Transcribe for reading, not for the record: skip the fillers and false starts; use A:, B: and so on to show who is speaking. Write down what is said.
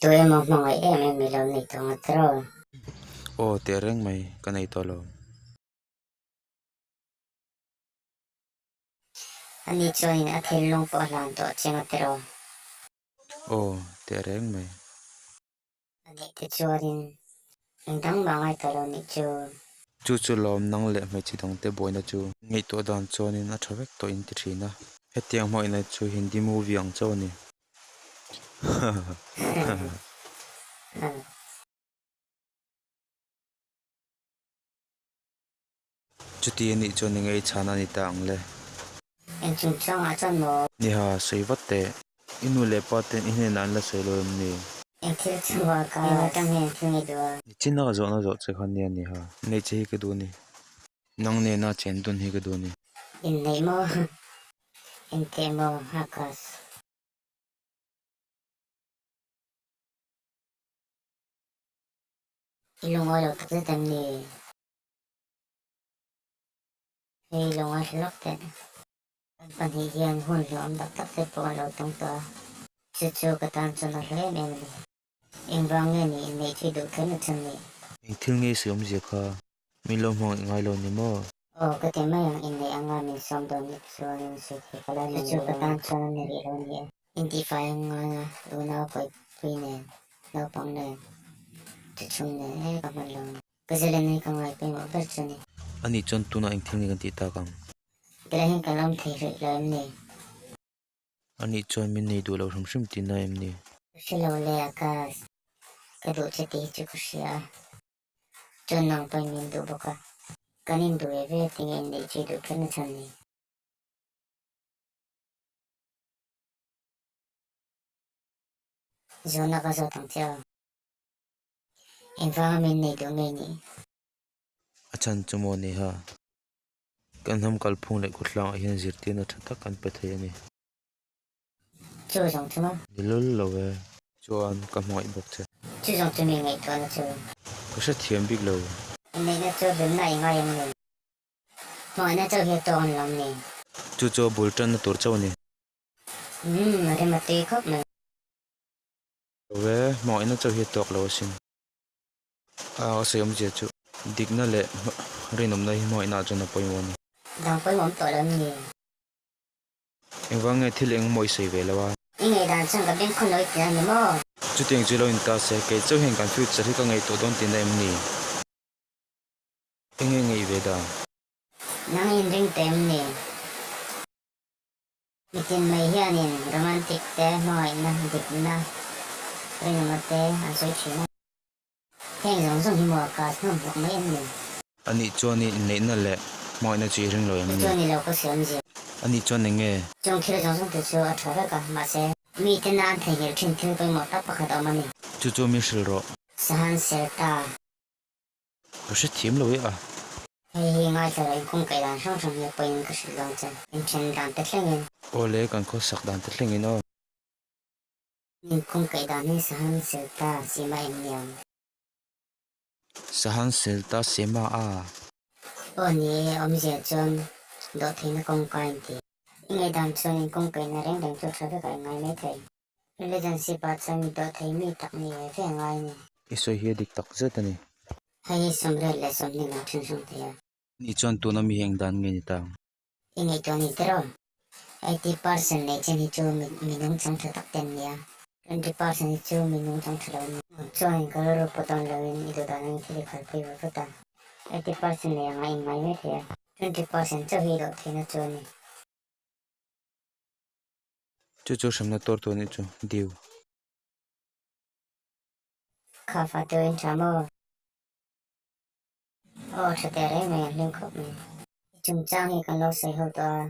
A: Tu emaw hmangaih em em i lo nei tawh ngat rawh.
B: Aw teh reng mai, ka nei tawh lo.
A: Ani chuanin a thinlung pawh a hlan tawh che ngat rawh.
B: Aw teh reng mai.
A: A nih te chuanin eng dang mah ngai tawh lo nih chu.
B: Chu chu lawm nang leh hmeichhe dangte buaina chu. Ngaihtuah dan chuanin a tha vek tawh in ti thin a. Hetiang hmangaihna chu Hindi movie ang chauh a ni. Chuti a nih chuan enge i chhan a ni ta ang le?
A: Eng chungchangah chuan maw?
B: Niha, sawi vat teh. I nu leh pa ten i hnenah an la sawi lo em ni?
A: Eng thil chhuah ka eng atang hian thil nge duh a?
B: Nichin a ka zawhna zawh che kha nia Niha. Neih che hi ka duh a ni. Nang nena chen dun hi ka duh a ni.
A: Inneih maw? Engteh maw Akash? I lungawi lo tak zet em ni? Hei lo ngaithla lawk teh. Kan pahnih hian hun hlawm tak tak te pawh an lo tawng tawh a, chu chu ka tan chuan a hlu em em a ni. Engvang nge ni inneih chu i duh kher na chhan ni?
B: Eng thil nge i sawi awmzia kha? Min lo hmangaih ngai lo ni maw?
A: Aw, ka ti mai ang, inneih anga min sawm dawn ni chuan in sawi thei ka la ni. Chu chu ka tan chuan a ni rih lo ni e. Intifai ang ngai a, unau pawipui nen, naupang nen, thuchhung nen e ka hman lo ni. Ka zalen hi ka ngai pawimawh ber chu a ni.
B: Anih chuan tunah eng thil nge kan tih tak ang?
A: Tilai hian kan awm thei rih lo em ni?
B: Anih chuan min nei duh lo hrim hrim tihna em ni?
A: Ka hre lo le Akash, ka duh che tih hi chu ka hria a. Chuan nang pawhin min duh bawk a. Kan induh ve ve tinge inneih chu i duh kher na chhan ni? Zawhna ka zawt ang che aw. Engvanga min nei duh nge ni?
B: A chhan chu maw ni ha? Kan hnam kalphung leh khawthlangah hian zirtirna tha tak kan pe thei a ni.
A: Chu zawng chu maw?
B: Ni lul lo e. Chuan ka hmangaih bawk che.
A: Chu zawng chu mi ngaihtuahna chu.
B: Ka hrethiam bik lo.
A: Inneihna chu hlimna i ngai em ni? Hmangaihna chauh hi a tawk an lawm ni?
B: Chu chu a bul tanna tur chauh a ni.
A: Umm, rem a tui khawp mai.
B: Lo e, hmangaihna chauh hi a tawk lo asin. A sawi awmzia chu dikna leh rinawmna hi hmangaihna ah chuan a pawimawh a ni.
A: Dang pawimawh tawh lo ni.
B: Engvang nge thil eng maw i sawi ve lo a?
A: I ngaihdan chuan ka beng khawn lo i ti a ni maw?
B: Chutiang chu lo in ta se, kei chauh hian kan future hi ka ngaihtuah dawn tihna em ni? Enge ngaih ve dan?
A: Nang inring teh em ni? Mitin mai hianin romantic te hmangaihna dikna rinawmna te an sawi thin a. Heng zawng zawng hi maw ka hnawm hlawk mai em ni?
B: Anih chuan i inneihna leh hmangaihna chu i ring lo em ni?
A: Chu ni lo ka sawi awmzia.
B: Anih chuan eng nge?
A: Chung thil zawng zawng te chu a tha vek a, mahse miten a an theihnghilh thin thil pawimawh tak pakhat a awm a ni.
B: Chu chu min hrilh rawh.
A: Sahan Serta.
B: Ka hrethiam lo e a.
A: Hei hi ngaithla rawh inkawng kaih dan hrang hrang hi a pawhin ka hrilh dawn che. Inthen dan te thlengin.
B: Aw le, kan khawsak dan te thlengin aw.
A: Inkawng kaih dan hi Sahan Selta Sema em ni ang?
B: Sahan Selta Sema a.
A: Aw ni e, awmzia chuan dawhtheihna kawngka inti. I ngaihdan chuan inkawng kaihna reng reng chu tha vekah i ngai mai thei. Relationship ah chuan mi dawh thei mi tak ni ve ve ngai a ni.
B: I sawi hi a dik tak zet a ni.
A: Hei hi 82 kan then hrang thei a.
B: Ni chuan tuna mi hi eng dan nge ni ta ang?
A: I ngaihtuah ni tiraw? 80% nei chen hi chu mi nungchang tha tak te an ni a. 20% hi chu mi nungchang tha lo an ni. Chuan ka rilru pawh dawn loin i duh dan angin thil i khalpui vut vut a. 80% nei anga inngai mai thei a. 20% chauh hi i dawh theihna chu a ni.
B: Chu chu hremna tur tur nih chu diu.
A: Kha fa turin tha maw? Aw tha teh reng mai a hlim khawp mai. I chungchang hi kan lo sawi ho tawh a.